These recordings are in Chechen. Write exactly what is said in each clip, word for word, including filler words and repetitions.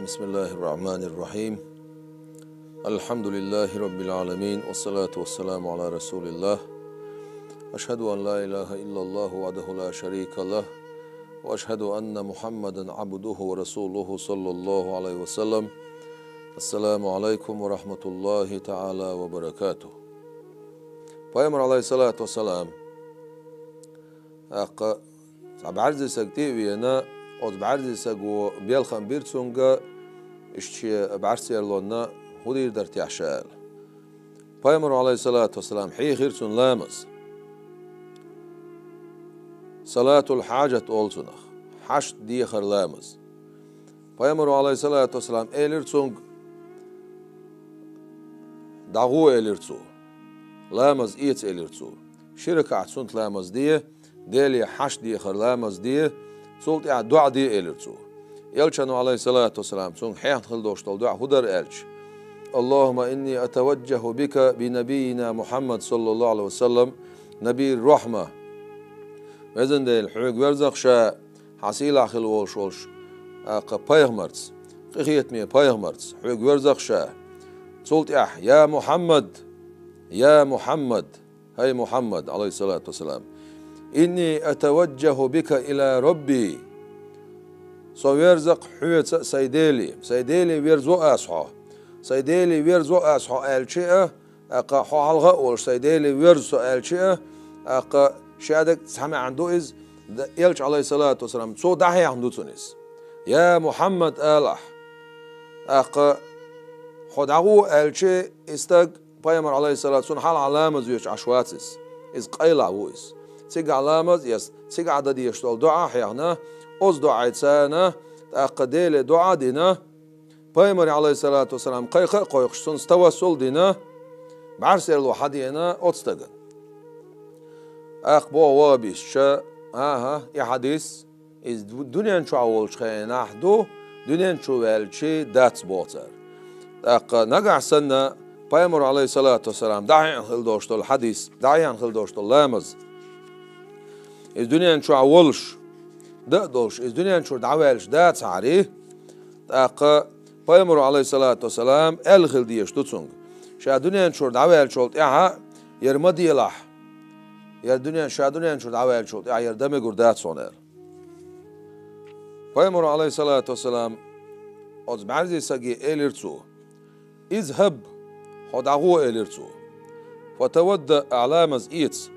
بسم الله الرحمن الرحيم. الحمد لله رب العالمين، والصلاة والسلام على رسول الله. أشهد أن لا إله إلا الله وحده لا شريك له، وأشهد أن محمدا عبده ورسوله صلى الله عليه وسلم. السلام عليكم ورحمة الله تعالى وبركاته. Пайхамар, عليه الصلاة والسلام, тӀаккха цхьа бӀарзе саг тӀе а вена, оцу бӀарзе саго белхан бира цуьнга, иштта шен бӀаьрсерлонна хӀун дийр дара техьа ша аьлла. Пайхамаро, عليه الصلاة والسلام, хьехира цунна ламаз. Салатул хьаджат олу цунах, хьашт дехар ламаз. Пайхамаро, عليه الصلاة والسلام, элира цуьнга: «ДӀагӀо», — элира цо, — «ламаз эца», — элира цо. «Ши ракаӀат суннат ламаз де, Деле хьашт дехар ламаз де, цул тӀаьхьа доӀа де», — элира цо. Элчано, عليه الصلاة والسلام, цуьнга хьехна хила долуш долу доӀа хӀун дара аьлча: «اللهم إني أتوجه بك بنبينا محمد صلى الله عليه وسلم نبي الرحمة». Везан Дела, хьоьга верза-кх ша, хьан сийлахь хила волуш волчу, тӀаккха, пайхамарца, къинхетаме пайхамарца, хьоьга верза-кх ша. Цул тӀаьхьа: «يا محمد، يا محمد», хӀай Мухьаммад, عليه الصلاة والسلام, «إني أتوجه بك إلى ربي». Со верза-кх хьоьца а сайн Деле, сайн Деле верзо ас хьо. Сайн Деле верзо ас хьо аьлча а, тӀаккха, хьо хьалха а волуш сайн Деле верза со аьлча а, тӀаккха, шадерг цхьа маьӀна ду иза, д-, Элча, عليه الصلاة والسلام, цо дӀахьехна ду цунна иза. «Я Мухьаммад», — алахь. ТӀаккха, «Хьо дӀагӀо», — аьлча, и стаг, пайхамар, عليه الصلاة, цунна хьалха ламаз оьцуш Ӏаш вац иза. Иза къайлахь ву иза. Цигахь ламаз эцна, цигахь дан дезаш долу доӀа хьехна, оцу доӀица, тӀаккха, Деле доӀа а дина, пайхамаре, عليه الصلاة والسلام, кхайкха а кхойкхуш, цунца тавассул а дина, бӀаьрсерло хьадеана оцу стагана. ТӀаккха боху ваххабисташа: «ХӀан-хӀа, и хьадис, иза ду-, дуьнен чохь волчу хенахь ду, дуьнен чу ваьлча дац», — боху цара. ТӀаккха нагахь санна пайхамаро, عليه الصلاة والسلام, дӀахьехна хила долуш долу хьадис, дӀахьехна хила долуш долу ламаз, иза дуьнен чохь волуш, дан а долуш, иза дуьнен чуьра дӀаваьлча дацахьара, тӀаккха пайхамаро, عليه الصلاة والسلام, аьлла хила дезаш ду цуьнга: «Ша дуьнен чуьра дӀаваьллачул тӀаьхьа яра ма делахь, яра дуьнен, ша дуьнен чуьра дӀаваьллачул тӀаьхьа яра дан мегар дац хьуна», — аьлла. Пайхамаро, عليه الصلاة والسلام, оцу бӀаьрзе саге элира цо: «اذهب, хьо дӀагӀо», — элира цо. «فتوضأ, ахь ламаз эца.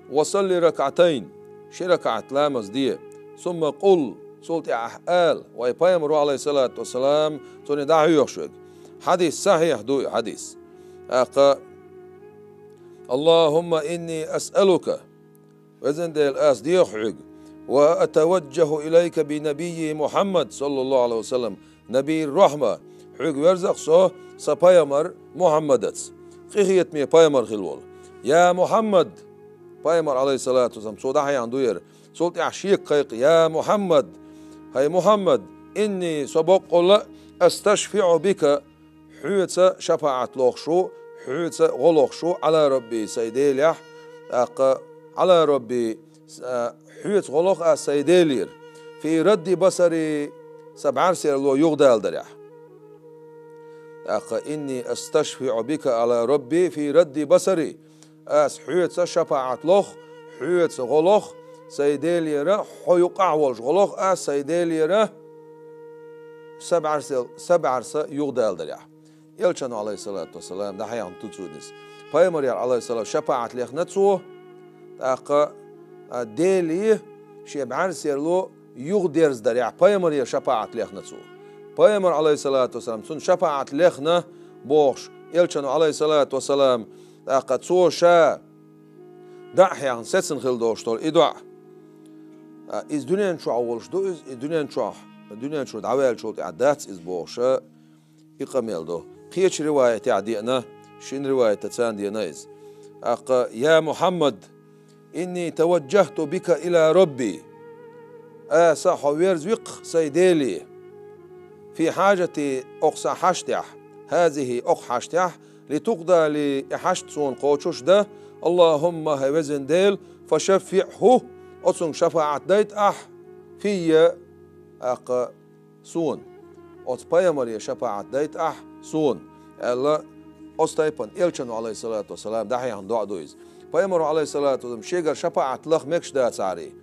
وصل ركعتين, ши ракаӀат ламаз де. ثم قل, цул тӀаьхьа ахь ала», — вай пайхамаро, عليه الصلاة والسلام, цунна дӀахьоьхуш верг. Хьадис сахьихь ду и хьадис. ТӀаккха: «اللهم إني أسألك, везан Дела, ас деху хьоьга, وأتوجه إليك بنبي محمد صلى الله عليه وسلم نبي الرحمة, хьоьга верза-кх со сан пайхамар Мухьаммадаца, къинхетаме пайхамар хила волу. Я Мухьаммад», — пайхамар, عليه الصلاة والسلام, цо дӀахьехна ду яра, цул тӀаьхьа шега кхайкха: «Я Мухьаммад, хӀай Мухьаммад, إني, со боккъалла а, أستشفع بك, хьоьца шапаӀат лохуш ву, хьоьца гӀо лохуш ву, على ربي, сайн Делехь, тӀаккха, على ربي, с-, а, хьоьца гӀо лоху ас сайн Делера, في رد بصري, сан бӀаьрсерло юхадалдарехь. ТӀаккха, إني أستشفع بك على ربي في رد بصري, ас хьоьца шапаӀат лоху, хьоьца гӀо лоху сайн Делера, хьо юкъахь волуш гӀо лоху ас сайн Делера, сан бӀаьрсел-, сан бӀаьрса юхадалдарехь». Элчано, عليه الصلاة والسلام, дӀахьехна ду цунна иза. Пайхамаре, عليه الصلاة, шапаӀат лехна цо, тӀаккха, а, Деле шен бӀаьрсерло юхадерзадарехь, пайхамаре шапаӀат лехна цо. Пайхамар, عليه الصلاة والسلام, цунна шапаӀат лехна бохуш, Элчано, عليه الصلاة والسلام, тӀаккха цо ша дӀа а хьехна сецна хила долуш долу и доӀа. А, иза дуьнен чохь волуш ду иза, и дуьнен чохь, дуьнен чуьра дӀаваьллачул тӀаьхьа дац иза бохуша, и къамел ду. Кхечу риваятехь деана, шина риваятаца деана иза. ТӀаккха: «يا محمد، إني توجهت بك إلى ربي». Аса хьо верза-кх сайн Деле. «في حاجتي, окху сан хьаштехь, هذه, окху хьаштехь, لتقضى لي, и хьашт суна кхочуш дан, اللهم, хӀай везан Дела, فشفعه, оцунга шапаӀат дайта ахь, في, тӀаккха, суна. оцу пайхамаре шапаӀат дайта ахь суна, аьлла, оцу тайпана элчано, Ӏалайхиссалату вассалам, дӀахьехна доӀа ду иза. Пайхамаро, Ӏалайхиссалату вассалам, шегара шапаӀат лаха мегаш дацахьарий,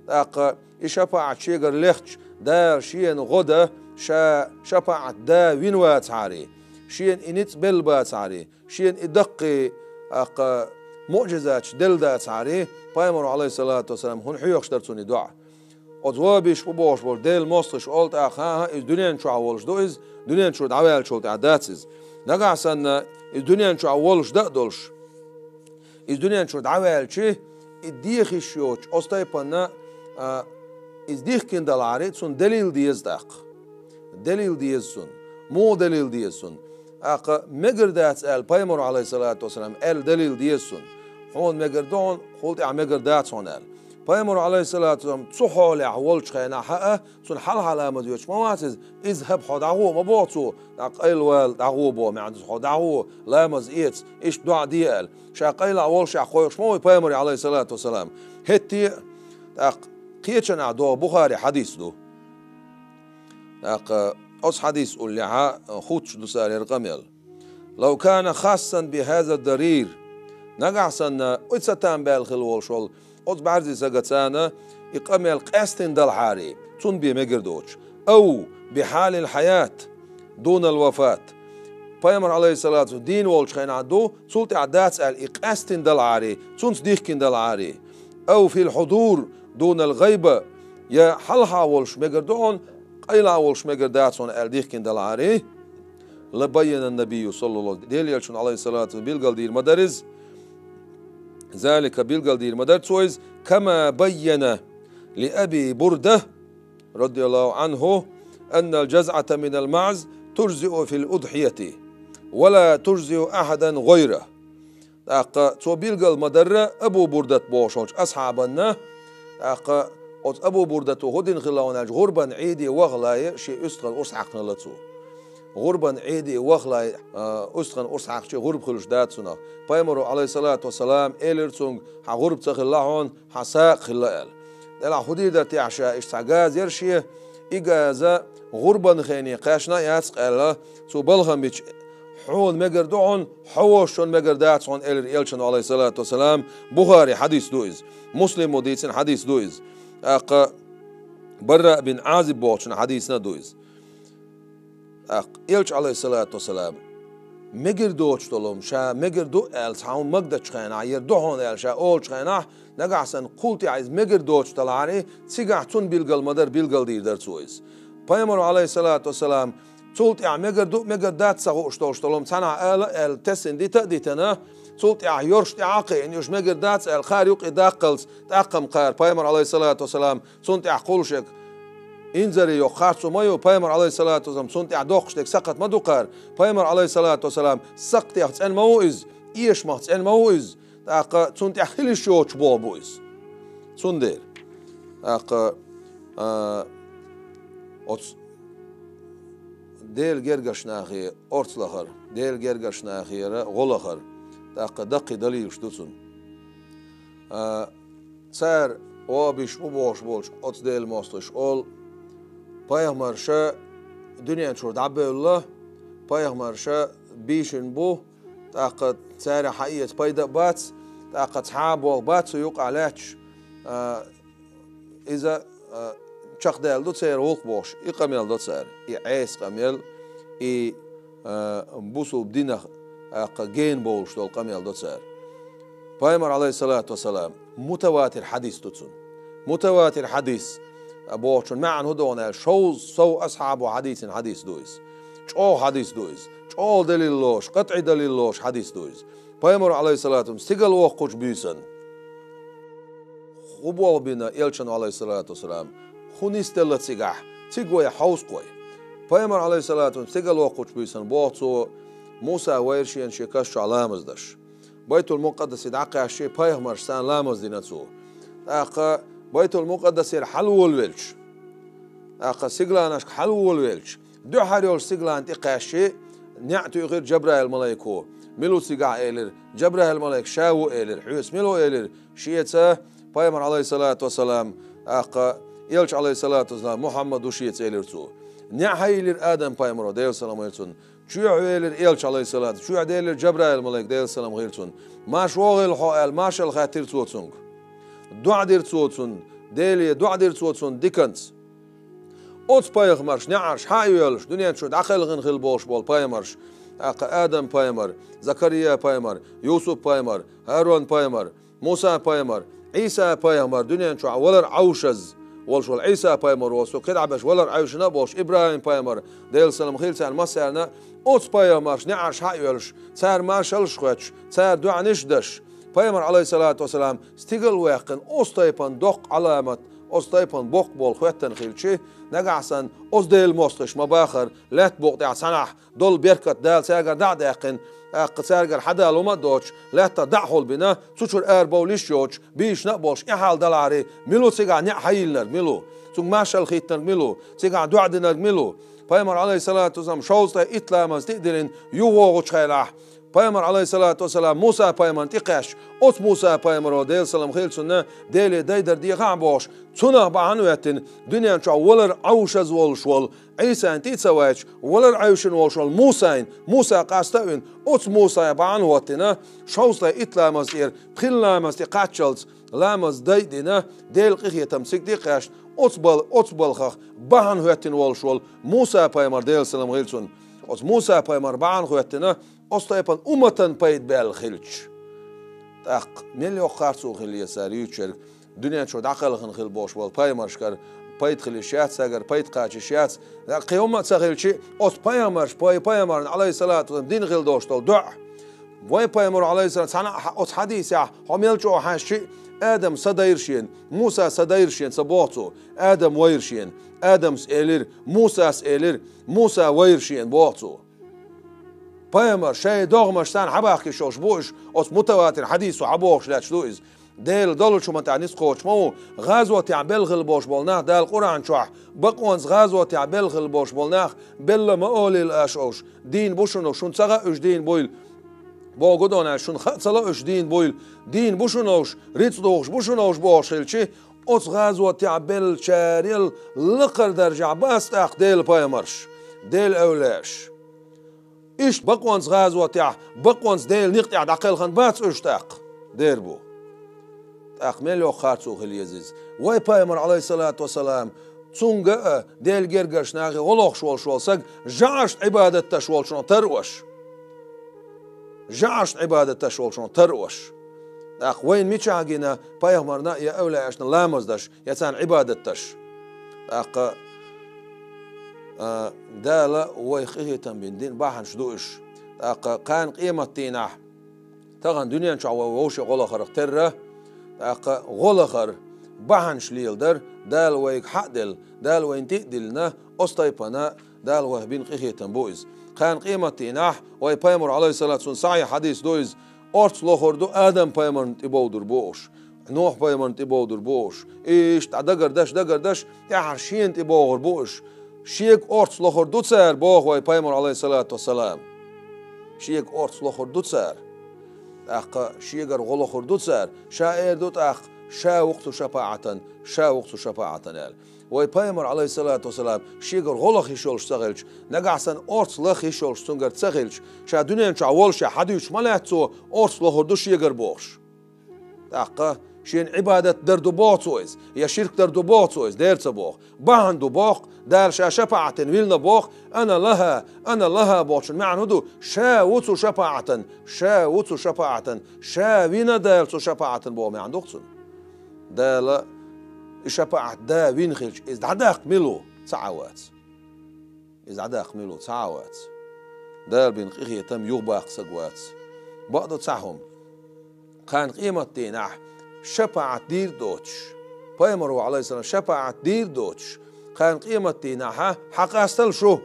тӀаккха и шапаӀат шегара лехча, Дала шена гӀо дан ша шапаӀат да вина вацахьарий, шена и ницкъ белла бацахьарий, шена и даккхий, тӀаккха, муӀжизаташ делла дацахьарий, пайхамаро, Ӏалайхиссалату вассалам, хӀунда хьоьхуш дара цунна и доӀа? Оцу вабиш бу бохуш болу Делан мостагӀаша олу тӀаккха: «ХӀан-хӀа, иза дуьнен чохь волуш ду иза, дуьнен чуьра дӀаваьллачул тӀаьхьа дац иза». Нагахь санна иза дуьнен чохь волуш дан а долуш, иза дуьнен чуьра дӀаваьлча, и дехиш йоцуш, оцу тайпана, а, иза дихкина далахьарий, цунна делил деза тӀаккха. Делил деза цунна. Муха делил деза цунна? ТӀаккха мегар дац аьлла, пайхамаро, Ӏалайхиссалату вассалам, аьлла делил деза цунна. Хьуна мегар ду хьуна, хӀул тӀаьхьа мегар дац хьуна аьлла. Пайхамаро, Ӏалайхиссалату вассалам, цу хьолехь волчу хенахь хьаа, цунна хьалха ламаз оьцуш ма вац иза, иза хӀаба хьо дӀагӀо ма боху цо, тӀаккха къайлавала дӀагӀо боху маьӀна ду, хьо дӀагӀо, ламаз эца, иштта доӀа де аьлла. Ша къайлахь волушехь кхойкхуш ма ву пайхамаре, Ӏалайхиссалату вассалам. ХӀетте а, тӀаккха кхечанхьа догӀу Бухари хьадис ду. ТӀаккха оцу хьадис уллехьа, а, хуттуш ду цара хӀара къамел. «Лав кана хассан би хаза дарир». Нагахь санна, оцу ца там баьлла хила волуш волу оцу бӀаьрзе сага царна и къамел къаьстина далахьарий, цунна бен мегар доцуш. «Ав би хьалил хьаят дунал вафат». Пайхамар, Ӏалайхиссалату, дийна волчу хенахь ду, цул тӀаьхьа дац аьлла, и къаьстина далахьарий, цунца дихкина далахьарий. «Ав фил хьудур дунал гӀайба», я хьалха волуш мегар ду хьуна, къайла волуш мегар дац хьуна аьлла дихкина далахьарий. «Ла баййана набийю саллаллаху», Делан элчано, Ӏалайхиссалату, билгал дийр ма дара иза. «Залика», билгал дийр ма дара цо иза, «кама баййана ли Аби Бурда, радияллаху анху, аннал жазъата минал маъз тужзиу фил удхьияти, ва ла тужзиу ахьадан гӀайра». ТӀаккха цо билгал ма дарра Абу Бурдат бохуш волчу асхьабанна, тӀаккха оцу Абу Бурдато хӀун дина хилла хьуна аьлча, гӀурбан Ӏийде вахале шен уьстагӀан урс хьаькхнала цо. ГӀурбан Ӏийде вахале, а, уьстагӀан урс хьаькхча гӀурба хуьлуш дац цунах. Пайхамаро, Ӏалайхиссалату вассалам, элира цуьнга: «Хьан гӀурба ца хилла хьуна, хьан сагӀа хилла», – аьлла. Делахь хӀун дийр дара техьа ша, иштта цхьа газа яра шен, и газа гӀурбан хене кхаьчна а яц-кх аьлла, цо балхам бича, «Хьуна мегар ду хьуна, хьо волчунна мегар дац хьуна», – элира элчано, Ӏалайхиссалату вассалам. Бухари хьадис ду иза. Муслимо дийцина хьадис ду иза. ТӀаккха Барра бин Ӏазиб бохучун хьадисна а ду иза. ТӀаккха элча, Ӏалайхиссалату вассалам, мегар доцуш долу хӀума, ша мегар ду аьлла, цхьа хӀума магадечу хенахь, яра ду хьуна аьлла, ша олучу хенахь, нагахь санна кхул тӀехь иза мегар доцуш далахьарий, цигахь цунна билгал ма дара, билгал дийр дара цо иза. Пайхамаро, Ӏалайхиссалату вассалам, цул тӀехь мегар ду, мегар дац ца хууш долуш долу хӀума цхьанхьа ала а аьлла, тесна дита а дитина, цул тӀехь йорш тӀе а кхиъна, уьш мегар дац аьлла, кхара юкъе даккхалц, тӀаккха-м кхара Пайхамар, Ӏалайхиссалату вассалам, цунна тӀехь кхуллушерг инзаре йоккха харцо ма ю, Пайхамар, Ӏалайхиссалату вассалам, цунна тӀехь доккхуш дерг сакхат ма ду кхара, Пайхамар, Ӏалайхиссалату вассалам, сакхтех цӀена ма ву иза, эшамах цӀена ма ву иза, тӀаккха цунна тӀехь хила йиш йоцуш болу бу иза. Цундела, тӀаккха, а, оцу Делан гергарчу нахе орца лахар, Делан гергарчу нахера гӀо лахар, тӀаккха даккхий далилаш ду цунна. А, цара, вабиш бу бохуш болчу оцу Делан мостагӀаша олу, пайхамарша дуьнен чуьра дӀабевлла, пайхамарша бийшина бу, тӀаккха царах хьаэца пайда а бац, тӀаккха цхьа а болх бац цу юкъахь лаьтташ, а, иза, а, чекхдаьлла ду церан гӀуллакх бохуш, и къамел до цара, и Ӏеса къамел, и, а, бусулба динах, тӀаккха гена бовлуш долу къамел до цара. Пайхамар, Ӏалайхиссалату вассалам, мутаватир хьадис ду цунна. Мутаватир хьадис, а, бохучун маьӀна хӀун ду аьлла, шовзткъа сов асхьабо хьадийцина хьадис ду иза. ЧӀогӀа хьадис ду иза. ЧӀогӀа далил лоруш, къатӀий далил лоруш хьадис ду иза. Пайхамар, Ӏалайхиссалату вассалам, стигала воккхучу буьйсанна хӀун болх бина элчано, Ӏалайхиссалату вассалам, хӀун нисделла цигахь, цига вай хьовса-кх вай. Пайхамар, Ӏалайхиссалату вассалам, стигала воккхучу буьйсанна боху цо, Муса вайра шена шен каш чохь ламаз деш. Байтул-Мукъаддасе дӀакхаьчча, пайхамаршца цхьаьна ламаз дина цо. ТӀаккха Байтул-Мукъаддасера хьалаволавелча, тӀаккха сигаланашка хьалаволавелча, дуьххьара йолчу сигалана тӀе кхаьчча, неӀ туьйхира Джабраил-малайко. Мила ву цигахь элира? Джабраил-малайк ша ву элира. Хьоьца мила ву элира? Шеца, пайхамар, Ӏалайхиссалату вассалам, тӀаккха элча, Ӏалайхиссалату вассалам, Мухьаммад ву шеца элира цо. НеӀ хьайиллира Адам-пайхамаро, Делан салам хилда цунна. Чоьхьа велира элча, Ӏалайхиссалату, чоьхьа делира Жабраил-малайк, Делан салам хилда цунна. Марша вогӀийла хьо аьлла, маршалла хаьттира цо цунга. ДоӀа дира цо цунна, Деле доӀа дира цо цунна диканца. Оцу пайхамарш, неӀарш хьа а йоьллуш, дуьнен чу дӀакхелхина хилла болуш болу пайхамарш, тӀаккха Адам-пайхамар, Закария-пайхамар, Юсуп-пайхамар, ХӀарун-пайхамар, Муса-пайхамар, Ӏийса-пайхамар, дуьнен чохь валар Ӏовшаз волуш волу Ӏийса-пайхамар воцу, кхидӀа беш валар Ӏовшина а болуш, ИбрахӀим-пайхамар, Делан салам хилла царна массарна, оцу пайхамарш, неӀарш хьа а йоьллуш, цара маршаллаш хоьттуш, цара доӀанаш а деш, пайхамар, Ӏалайхиссалату вассалам, стигал а ваьккхина, оцу тайпана доккха Ӏаламат, оцу тайпана боккха болу хоьттина хилчи, нагахь санна, оцу Делан мостагӀаша ма бахара, лаьтта букъа тӀехь цхьанахь долу беркат Дала цаьргара дӀа а даьккхина, тӀаккха цаьргара хьадала хӀума а доцуш, лаьттах дӀа а хьулбина, цу чуьра арабовла йиш йоцуш, бийшина а болуш, и хьал далахьара, мила ву цигахь неӀ хьайиллинарг, мила ву? Цуьнга маршалла хийттинарг мила ву? Цигахь доӀа динарг мила ву? Пайхамар, Ӏалайхиссалату вассалам, шовзткъе итт ламаз тӀе а диллина, юхавогӀучу хенахь, пайхамар, Ӏалайхиссалату вассалам, Муса-пайхамарна тӀекхаьчча, оцу Муса-пайхамаро, Делан салам хилла цунна, Деле дайдар дехахь а бохуш, цунах бахьана а хӀоьттина, дуьнен чохь валар Ӏовшаз волуш волу Ӏийсана тӀе а ца вайча, валар Ӏовшина волуш волу Мусайна, Муса къаста а вина, оцу Мусайх бахьана а хӀоттина, шовзткъе итт ламаз тӀера пхи ламаз тӀе кхаччалц ламаз дай а дина, Делан къинхетам цига тӀе а кхаьчна, оцу бал-, оцу балхах бахьана а хӀоьттина волуш волу Муса-пайхамар, Делан салам хилла цунна. Оцу Муса-пайхамар бахьана а хӀоьттина, оцу тайпана умматан пайда баьлла хилча. ТӀаккха мел йоккха харцо хила еза цара юьйцуш ерг, дуьнен чу дӀакхелхина хилла болуш болу пайхамаршкара пайда хила йиш яц, цаьргара пайда кхача йиш яц. Кхин хӀумма а ца хилчи, оцу пайхамарш, пай-, пайхамарна, Ӏалайхиссалату вассалам, дина хила долуш долу доӀа. Вайн пайхамаро, Ӏалайхиссалам, цхьана а хьа-, оцу хьадисехь, хьо мел чӀогӀа хьаьжчи, Адам са дайра шена, Муса са дайра шена, ца боху цо, Адам вайра шена, Адамс элира, Мусас элира, Муса вайра шена, боху цо. Пайхамар шайн догӀмаш санна хьабахкаш йолуш бу уьш, оцу мутаватир хьадисо хьабохуш лаьтташ ду иза. Делан долучу хӀуман тӀехь ницкъ кхочуш ма ву, гӀазотехь белла хилла болуш болу нах Дала Къуръан чохь, бакъонца гӀазотехь белла хилла болуш болу нах, белла ма олийла аша уьш, дийна бу шуна уьш, шуна ца хаьа уьш дийна буйла. Боху гу дона аьлла, шуна хаа ца ло уьш дийна буйла, дийна бу шуна уьш, рицкъ духуш бу шуна уьш бохуш хилчи, оцу гӀазотехь беллачарел лакхара даржехь бац тӀаккха Делан пайхамарш, Делан эвлаяаш. Иштта бакъонца гӀазотехь, бакъонца Делан некъа тӀехь дӀакхелхина бац уьш тӀаккха, дер бу. ТӀаккха мел йоккха харцо хила еза иза. Вай пайхамар, Ӏалайхиссалату вассалам, цунга а, Делан гергарчу нахе гӀо лохуш волуш волу саг, жӀарашна Ӏибадат деш волчунах тара уьш. ЖӀарашна Ӏибадат деш волчунах тара уьш. ТӀаккха вайна мичахь гина пайхамарна я эвлаяашна ламаз деш, я царна Ӏибадат деш? ТӀаккха, а, Дала вайх къинхетам бина дина бахьанаш ду уьш. ТӀаккха кхана къематдийнахь, тахана дуьнен чохь вай вовше гӀо лахарх терра, тӀаккха гӀо лахар бахьанаш леладар, Дала вайга хьа а делла, Дала вайна тӀе а диллина, оцу тайпана Дала вайх бина къинхетам бу иза. Кхана къематдийнахь, вай пайхамар, Ӏалайхиссалату, цунна сахьихь хьадис ду иза, орц лохур ду Адам-пайхамарна тӀе бовдур бу уьш. Нохь-пайхамарна тӀе бовдур бу уьш. Иштта дӀа дагардаш, дагардаш, тӀаьхьара шена тӀе богӀур бу уьш. Шега орц лохур ду цара, боху вай пайхамар, Ӏалайхиссалату вассалам. Шега орц лохур ду цара. ТӀаккха шегара гӀо лохур ду цара. Ша эр ду тӀаккха, ша ву-кх цу шапаӀатан, ша ву-кх цу шапаӀатан аьлла. Вай пайхамар, Ӏалайхиссалату вассалам, шегара гӀо лаха йиш йолуш ца хилча, нагахь санна орц лаха йиш йолуш цуьнгара ца хилча, ша дуьнен чохь волуш ша хьадуьйцуш ма лаьтта цо, орц лохур ду шегара бохуш. ТӀаккха шена Ӏибадат дар ду боху цо иза, я ширк дар ду боху цо иза, дера ца боху. Бахьана ду боху, Дала ша шапаӀатан вилна боху, ана лаха, ана лаха бохучун маьӀна хӀун ду? Ша ву цу шапаӀатан, ша ву цу шапаӀатан, ша вина Дала цу шапаӀатан боху маьӀна ду-кх цунна. Дала и шапаӀат да вина хилча, иза дӀадаккха мила ву? Цхьа а вац. Иза дӀадаккха мила ву? Цхьа а вац. Дала бина къинхетам юхабаккха саг вац. Бакъду цхьа хӀума. Кхана къематдийнахь шапаӀат дийр доцуш, пайхамаро, Ӏалайхиссалам, шапаӀат дийр доцуш, кхана къематдийнахьа хьакъастал шу,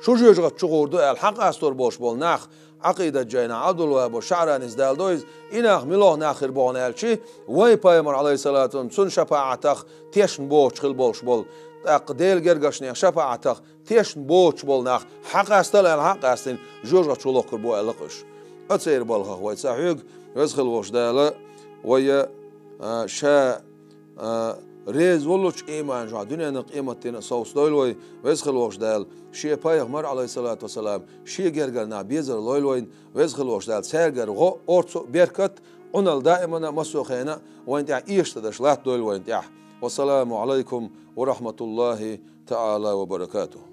шу жоьжахати чу гӀур ду аьлла, хьакъастор болуш болу нах, Ӏакъидат жайнахь Ӏабдулваххаб ШаӀранис далдо иза, и нах милох нах хир боху аьлчи, вай пайхамар, Ӏалайхиссалату, цунна шапаӀатах тешна боцуш хила болуш болу, тӀаккха Делан гергарчу нехан шапаӀатах тешна боцуш болу нах хьакъастал аьлла, хьакъастина, жоьжахати чу лохкур бу аьлла-кх уьш. Ацеран балхах вай ца хьоьгу, веза хила волуш Дала вай, а, ша, а, реза волчу ийман чохь дуьненна къематдина а совцадойла вай, Веза хила волчу Дала, Шен пайхамар, Ӏалайхиссалату вассалам, шен гергара нах безар лойла вайна, Веза хила волчу Дала, цаьргара гӀо, орцу а, беркат а, Ӏуналла даимана а, массо а хенахь а вайна тӀехь эшаташ латтадойла вайна тӀехь. Вассаламу Ӏалайкум ва рахьматуллахӀи таӀала ва баракатухӀ.